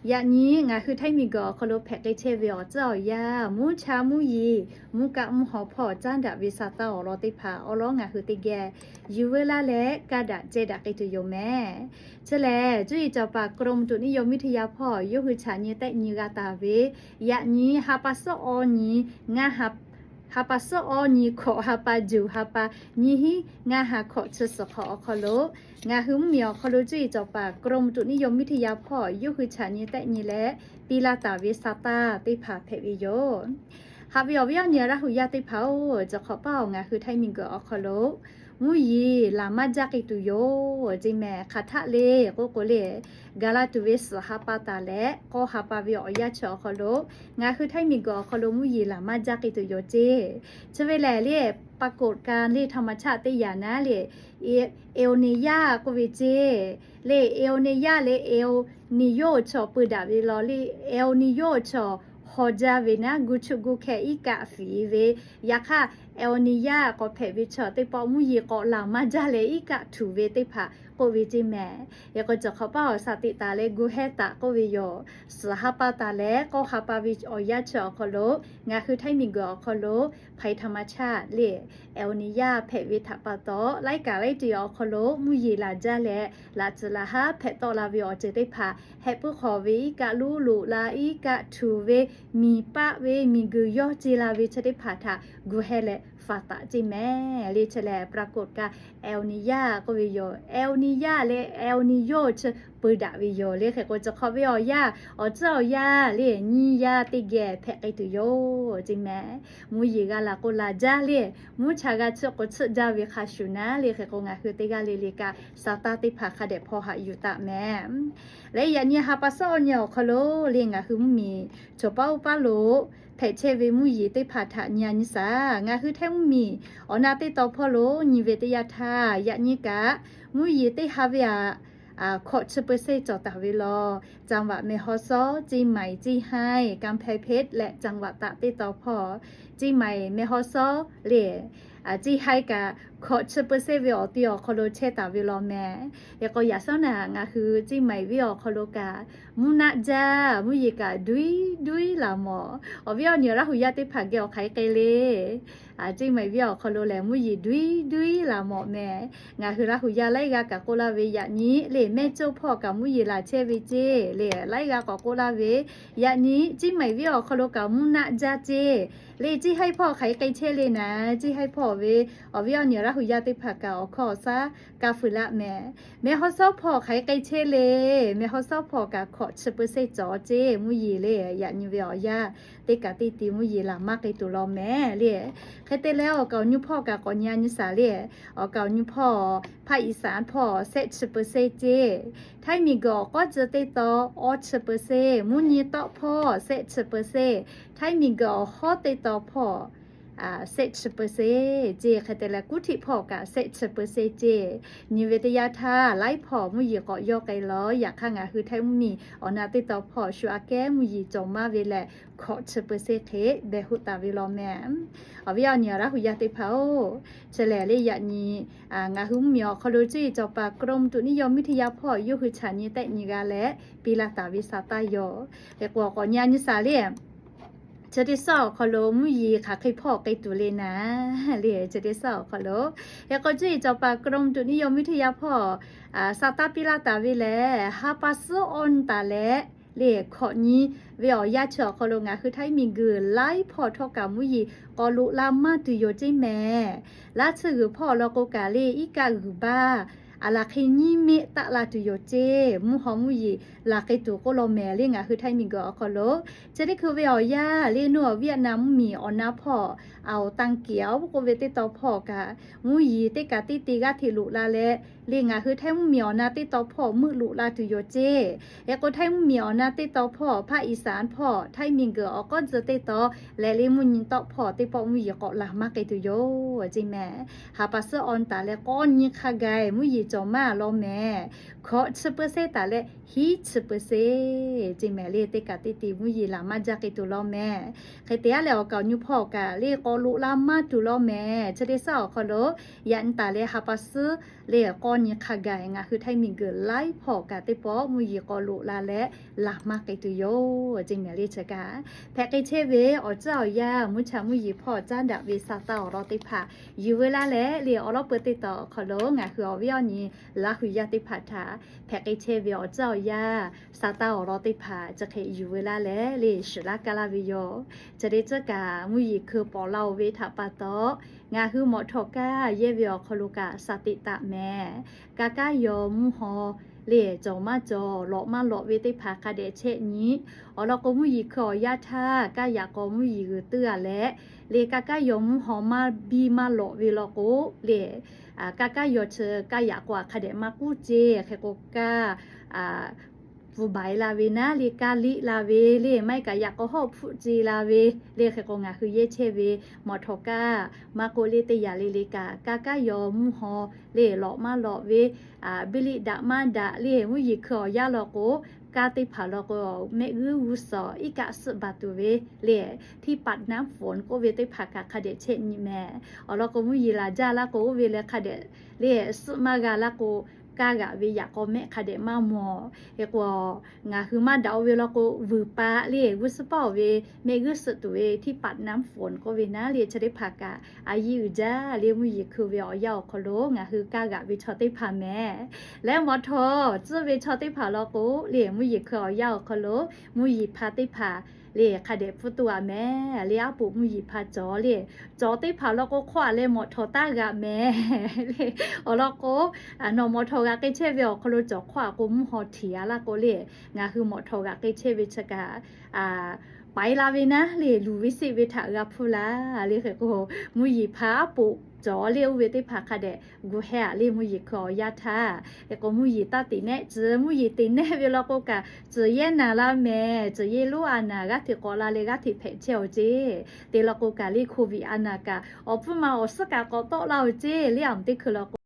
Yaꞈ nyi ngaˬ hui Htaiˉ miˬguiˬ awˬ hk'aw lo hpehꞈ k'ai chehˇ ve awˬ tcuhˉ awˬ yanˇ, mvuhˇ cha mvuhˇ yeˬ, mvuhˇ kaˆ mvuhˇ haw hpawˇ caˉ daꞈ ve sa taˇ awˬ lawn teˇ hpaˍ awˉ lawˉ ngaˬ hui teˇ geh yuˬ veu laˇ leh kaˇ daꞈ ceh daꞈ k'ai tuˬ yoˬ mehˍ. Chi lehˬ, cuˇ yiˍ cawˬ paˍ กรมอุตุนิยมวิทยา hpawˇ yawˇ hui chaꞈ nyi tehˆ nyi g'a taˍ ve, yaꞈ nyi ha pa suhˉ awˇ nyi, ngaˇ ha, ha pa suhˉ awˇ nyi hkawꞈ ha pa juˬ ha pa nyiˇ hinˉ ngaˇ ha hkawꞈ chi suhˍ hk'awꞈ awˬ hk'aw lo, ngaˬ hui mvuhˇ miˬ awˬ hk'aw lo cuˇ yiˍ cawˬ paˍ กรมอุตุนิยมวิทยา hpawˇ yawˇ hui chaꞈ nyi tehˆ nyi leh piˇ laˇ taˍ ve sa taˇ teˇ hpaˍ hpehꞈ ve yoˬ. Haꞈ ve awˬ viˉ awˬ nyi Laˇ hu yaˇ teˇ hpaˍ-oˬ, cawˬ hk'awꞈ paˇ awˬ ngaˬ hui Htaiˉ miˬguiˬ awˬ hk'aw lo mvuhˇ yeˬ laˬ maˇ jaˇ k'ai tuˬ yoˬ ceˇ mehˍ. Hk'aˬ htaˆ le k'oˆ k'o le, gaˬ la tuˬ ve suhˍ ha pa taˍ leh k'awˇ ha pa ve awˬ yanˇ chi awˬ hk'aw lo, ngaˬ hui Htaiˉ miˬguiˬ awˬ hk'aw lo mvuhˇ yeˬ laˬ maˇ jaˇ k'ai tuˬ yoˬ ceˇ. Chi ve lehˬ le, ปรากฏการณ์ le ธรรมชาติ teˇ yanˇ naˉ le, El Niño k'oˆ ve ceˇ. Le El Niño le El Niño chaw peu daꞈ ve law le, El Niño chaw haw jaˇ ve naˉ, gu chuˆ gu hkeh iˉ kaˆ fiˍ ve. Yaꞈ hk'aˇ, El Niño k'awꞈ hpehꞈ ve chaw teˇ pawˆ mvuhˇ yeˬ k'awꞈ laˬ maˇ jaˇ leh iˉ kaˆ htuˬ ve teˇ hpaˍ k'oˆ ve ceˇ mehˍ. Yaꞈ k'o cawˬ hk'awꞈ paˇ awˬ shaˍ teꞈ taˍ leh gu hehˇ taˍ k'oˆ ve yoˬ. Suhˍ ha pa taˍ leh k'awˇ ha pa ve awˬ yanˇ chi awˬ hk'aw lo, ngaˬ hui Htaiˉ miˬguiˬ awˬ hk'aw lo ภัยธรรมชาติ le El Niño hpehꞈ ve htaꞈ pa taw, laiˉ kaꞈ laiˉ ceuˬ awˬ hk'aw lo mvuhˇ yeˬ laˬ jaˇ leh laꞈ tcuhˍ laˬ haˉ hpehꞈ tawˆ la ve awˬ ceuˬ teˇ hpaˍ hehˆ puiˉ hk'awꞈ ve iˉ kaˆ luˉ loꞈ la, iˉ kaˆ htuˬ ve, miˬ paˆ ve, miˬguiˬ yawˇ ce la ve chi teˇ hpaˍ htaꞈ gu hehˇ leh faˍ taˍ ceˇ mehˍ. Le chi lehˬ ปรากฏการณ์ El Niño k'oˆ ve yoˬ. El Niño le El Niño chi peu daꞈ ve yoˬ le. Hk'e k'o cawˬ hk'awꞈ ve awˬ yanˇ, awˬ tcuhˉ awˬ yanˇ le nyiˇ yanˇ teˇ geh hpehꞈ k'ai tuˬ yoˬ ceˇ mehˍ. Mvuhˇ yeˬ g'a laˬ k'o laˬ jaˇ le, mvuhˇ cha g'a tsuhˆ k'o tsuhˆ jaˇ ve hk'a shuˍ naˉ le. Hk'e k'o ngaˬ hui teˇ g'aˇ le le kaꞈ sa taˇ teˇ hpaˍ hk'a dehꞈ hpaw haꞈ yuˬ taˍ mehˍ. Leh yaꞈ nyi ha pa suhˉ awˇ nyi awˬ hk'aw lo le ngaˬ hui mvuhˇ miˬ cawˬ paˇ oˇ paˇ lo hpehꞈ chehˇ ve mvuhˇ yeˬ teˇ hpaˍ htaꞈ nyi a nyi saˍ. Ngaˬ hui Htaiˉ mvuhˇ miˬ awˬ na teˇ taw hpawˇ lo nyi ve teˇ yanˇ htaˇ, yaꞈ nyi kaꞈ mvuhˇ yeˬ teˇ ha ve aꞈ hkawꞈ chi เปอร์เซ็นต์ cawˬ taˍ ve law. จังหวัดแม่ฮ่องสอน Chiang Mai, Chiang Rai, Kamphae Phek leh จังหวัดตาก teˇ taw hpawˇ, Chiang Mai, แม่ฮ่องสอน le Chiang Rai kaꞈ hkawꞈ chi เปอร์เซ็นต์ ve awˬ ti awˬ hk'aw lo chehˇ taˍ ve law mehˍ. Yaꞈ k'o yaꞈ shawˉ naꞈ ngaˬ hui Chiang Mai venˇ awˬ hk'aw lo kaꞈ mvuhˇ naˆ jaˇ, mvuhˇ yeˬ kaꞈ duiˉ duiˉ laˬ mawˬ. Awˬ viˉ awˬ nyi Laˇ hu yaˇ teˇ hpaˍ geh awˬ hk'aˬ hk'e k'ai le. Chiang Mai venˇ awˬ hk'aw lo lehˬ mvuhˇ yeˬ duiˉ duiˉ laˬ mawˬ mehˍ. Ngaˬ hui Laˇ hu yaˇ laiˉ g'aˇ kaꞈ k'oˆ laˇ ve yaꞈ nyi le, mehˇ cawˇ hpawˇ kaꞈ mvuhˇ yeˬ laˬ chehˇ ve ceˇ le, laiˉ g'aˇ k'awꞈ k'oˆ laˇ ve yaꞈ nyi Chiang Mai venˇ awˬ hk'aw lo kaꞈ mvuhˇ naˆ jaˇ ceˇ le, Chiang Rai hpawˇ hk'aˬ hk'e k'ai chehˇ le naˍ, Chiang Rai hpawˇ ve awˬ viˉ awˬ nyi Laˇ hu yaˇ teˇ hpaˍ kaꞈ awˬ hkawˇ awˬ shaˉ kaˇ fuiˍ laˆ mehˍ. แม่ฮ่องสอน hpawˇ hk'aˬ hk'e k'ai chehˇ le, แม่ฮ่องสอน hpawˇ kaꞈ hkawꞈ chi เปอร์เซ็นต์ cawˬ ceˇ mvuhˇ yeˬ le, yaꞈ nyi ve awˬ yanˇ teˇ kaꞈ teˇ ti mvuhˇ yeˬ laˬ maˇ k'ai tuˬ law mehˍ le. Hk'e te leh awˬ kaˍ awˬ nyi hpawˇ kaꞈ k'awꞈ nyi a nyi saˍ le. Awˬ kaˍ awˬ nyi hpawˇ ภาคอีสาน hpawˇ shehˆ chi เปอร์เซ็นต์ ceˇ, Htaiˇ miˬguiˬ awˬ k'awˉ tcuh teˇ taw awˇ chi เปอร์เซ็นต์, mvuhˇ nyi tawˆ hpawˇ shehˆ chi เปอร์เซ็นต์, Htaiˇ miˬguiˬ awˬ hawˉ teˇ taw hpawˇ shehˆ chi เปอร์เซ็นต์ ceˇ. Hk'e te leh kuˉ htiˆ hpawˇ kaꞈ shehˆ chi เปอร์เซ็นต์ ceˇ. Nyi ve teˇ yanˇ htaˇ laiˉ hpawˇ mvuhˇ yeˬ k'awꞈ yawˇ k'ai law. Yaꞈ hk'aˇ ngaˬ hui Htaiˇ mvuhˇ miˬ awˬ na teˇ taw hpawˇ shu aꞈ kehˉ mvuhˇ yeˬ cawˬ maˇ ve leh hkawꞈ chi เปอร์เซ็นต์ hk'e beh hoˆ taˍ ve law mehˍ. Awˬ viˉ awˬ nyi Laˇ hu yaˇ teˇ hpaˍ-oˬ, chi lehˬ le yaꞈ nyi ngaˬ hui mvuhˇ miˬ awˬ hk'aw lo cuˇ yiˍ cawˬ paˍ กรมอุตุนิยมวิทยา hpawˇ yawˇ hui chaꞈ nyi tehˆ nyi g'a leh piˇ laˇ taˍ ve sa taˇ yoˬ. Hk'e k'o awˬ k'awꞈ nyi a nyi saˍ le. Chi teˇ suhˉ awˬ hk'aw lo mvuhˇ yeˬ hk'aˬ hk'e hpawˇ k'ai tuˬ le naˍ le, chi teˇ suhˉ awˬ hk'aw lo. Hk'e k'o cuˇ yiˍ cawˬ paˍ กรมอุตุนิยมวิทยา hpawˇ sa taˇ piˇ laˇ taˍ ve lehˬ, ha pa suhˉ awˇ nyi taˍ leh le hkawꞈ nyi ve awˬ yanˇ chi awˬ hk'aw lo ngaˬ hui Htaiˇ miˬguiˬ laiˉ hpawˇ htawˇ kaꞈ mvuhˇ yeˬ k'awꞈ loꞈ la maˇ tuˬ yoˬ ceˇ mehˍ. Laˇ tsuhˇ g'uiˬ hpawˇ law k'o kaꞈ le iˉ kaˆ g'uiˬ baˇ aˬ laˬ hk'e nyiˇ meˆ taˆ la tuˬ yoˬ ceˇ. Mvuhˇ haw mvuhˇ yeˬ laˬ k'ai tuˬ k'oˆ law mehˍ le ngaˬ hui Htaiˇ miˬguiˬ awˬ hk'aw lo. Chi teˇ hkui ve awˬ yanˇ le nuˇ awˬ Vietnam mvuhˇ miˬ awˬ na hpawˇ Htaiˇ taˇ kiˍ a oˉ k'oˆ ve teˇ taw hpawˇ kaꞈ mvuhˇ yeˬ teˇ kaꞈ teˇ te g'aˇ hteꞈ loꞈ la leh le ngaˬ hui Htaiˇ mvuhˇ miˬ awˬ na teˇ taw hpawˇ meuˆ loꞈ la tuˬ yoˬ ceˇ. Hk'e k'o Htaiˇ mvuhˇ miˬ awˬ na teˇ taw hpawˇ ภาคอีสาน hpawˇ Htaiˇ miˬguiˬ awˬ k'awˉ tcuh teˇ taw leh le mvuhˇ nyi tawˆ hpawˇ teˇ pawˆ mvuhˇ yeˬ k'awꞈ laˬ maˇ k'ai tuˬ yoˬ ceˇ mehˍ. Ha pa suhˉ awˇ nyi taˍ leh k'awˇ nyi hk'a gaˬ mvuhˇ yeˬ cawˬ maˇ law mehˍ. Hkawꞈ chi เปอร์เซ็นต์ taˍ leh hiˉ chi เปอร์เซ็นต์ ceˇ mehˍ le. Teˇ kaꞈ teˇ tiˉ mvuhˇ yeˬ laˬ maˇ jaˇ k'ai tuˬ law mehˍ. Hk'e te a leh awˬ kaˍ awˬ nyi hpawˇ kaꞈ le k'aw loꞈ la maˇ tuˬ law mehˍ. Chi teˇ shaˉ awˬ hk'aw lo yaꞈ nyi taˍ leh ha pa suhˉ le k'awˇ nyi hk'a gaˬ ngaˬ hui Htaiˇ miˬguiˬ laiˉ hpawˇ kaꞈ teˇ pawˆ mvuhˇ yeˬ k'aw loꞈ la leh laˬ maˇ k'ai tuˬ yoˬ ceˇ mehˍ le. Chi kaꞈ hpehꞈ k'ai chehˇ ve awˬ tcuhˉ awˬ yanˇ mvuhˇ cha mvuhˇ yeˬ hpawˇ caˉ daꞈ ve sa taˇ awˬ lawn teˇ hpaˍ yuˬ ve laˇ leh le awˬ lawn peu teˇ taw awˬ hk'aw lo ngaˬ hui awˬ viˉ awˬ nyi Laˇ huˍ yaˇ teˇ hpaˍ htaꞈ hpehꞈ k'ai chehˇ ve awˬ tcuhˉ awˬ yanˇ sa taˇ awˬ lawn teˇ hpaˍ chi hk'e yuˬ ve laˇ leh le shiˍ laˇ kaˇ laˇ ve yoˬ. Chi teˇ tcuhˉ kaꞈ mvuhˇ yeˬ hkui pawˍ la-oˬ ve htaꞈ pa taw, ngaˬ hui mawꞈ htawꞈ kaˇ yehˇ ve awˬ hk'aw lo kaꞈ shaˍ teꞈ taˍ mehˍ. Ka kaˉ yaw mvuhˇ haw le cawˬ maˇ cawˬ lawꞈ maˇ lawꞈ ve teˇ hpaˍ hk'a dehꞈ chehˇ nyi. Awˬ lawn k'o mvuhˇ yeˬ hkui awˬ yanˇ htaˇ kaˇ yaꞈ k'aw mvuhˇ yeˬ g'uiˬ tuiˇ a leh le ka kaˉ yaw mvuhˇ haw maˇ biˇ maˇ lawꞈ ve law k'o le ka kaˉ yaw chi kaˇ yaꞈ k'aw htaꞈ hk'a dehꞈ maˇ k'uˉ ceˇ. Hk'e k'o kaˇ pfuhˍ baiˍ la ve naˉ le kaˇ liˆ la ve le maˇ heˆ kaꞈ yaꞈ k'aw hawˉ hpfuhˆ ce la ve le hk'e k'o ngaˬ hui yehˇ chehˇ ve mawꞈ htawꞈ kaˇ maˇ k'oˆ le teˇ yanˇ le le kaꞈ ka kaˉ yaw mvuhˇ haw le lawꞈ maˇ lawꞈ ve biˇ liˆ daꞈ maˇ daꞈ le mvuhˇ yeˬ hkui awˬ yanˇ law k'o kaˇ teˇ hpaˍ law k'o mehˆ g'uˇ g'uˇ suhˍ iˉ kaˆ suhˆ baˬ tuˬ ve le ที่ปัดน้ำฝน k'oˆ ve teˇ hpaˍ kaꞈ hk'a dehꞈ chehˇ nyi mehˍ. Awˬ lawn k'o mvuhˇ yeˬ laˬ jaˇ laˇ k'o oˇ ve leh hk'a dehꞈ le suhˆ maˇ g'a laˇ k'o kaˇ g'aꞈ ve yaꞈ k'aw mehˆ hk'a dehꞈ maˇ mawˬ. Hk'e k'o ngaˬ hui maˇ daꞈ-o ve law k'o vuiˬ paˍ le g'uˇ suhˉ paˇ-oˬ ve mehˆ g'uˇ suhˆ tuˬ ve ที่ปัดน้ำฝน k'oˆ ve naˉ le chi teˇ hpaˍ kaꞈ a yiˇ uiˍ jaˇ le mvuhˇ yeˬ hkui ve awˬ yanˇ awˬ hk'aw lo ngaˬ hui kaˇ g'aꞈ ve chaw teˇ hpaˍ mehˍ. Leh mawꞈ htawꞈ tcuhˉ ve chaw teˇ hpaˍ law k'o le mvuhˇ yeˬ hkui awˬ yanˇ awˬ hk'aw lo mvuhˇ yeˬ hpa teˇ hpaˍ le hk'a dehꞈ pfuhˇ tuˬ a mehˍ le. Aˉ poꞈ mvuhˇ yeˬ hpa cawˬ le cawˬ teˇ hpaˍ law k'o hk'oˆ a leh mawꞈ htawꞈ taˇ g'aꞈ mehˍ le. Awˬ lawn k'o nawˬ mawꞈ htawꞈ g'aꞈ k'ai chehˇ ve awˬ hk'aw lo cawˬ hk'oˆ a k'o mvuhˇ haw hteꞈ a laˇ k'o le ngaˬ hui mawꞈ htawꞈ g'aꞈ k'ai chehˇ ve chi kaꞈ paiˍ la ve naˉ le luˬ ve seˆ ve htaꞈ g'a hpuˇ laˇ le. Hk'e k'o mvuhˇ yeˬ hpa aˉ poꞈ cawˬ le oˇ ve teˇ hpaˍ hk'a dehꞈ gu heh a le mvuhˇ yeˬ hkui awˬ yanˇ htaˇ. Hk'e k'o mvuhˇ yeˬ taˇ teꞈ nehˆ tcuh mvuhˇ yeˬ teꞈ nehˆ ve law k'o kaꞈ tcuh yehˇ naˬ la mehˍ. Tcuh yehˇ lonˉ a naˬ g'aˇ hteꞈ k'awꞈ la leh g'aˇ hteꞈ hpehꞈ chehˇ-oˬ ceˇ. Te law k'o kaꞈ le โควิด a naˬ kaꞈ awˬ pfuhˇ ma awˬ suhˉ kaꞈ k'awꞈ tawˆ laˇ-oˬ ceˇ le. Aˬ mvuhˇ teˇ hkui law k'o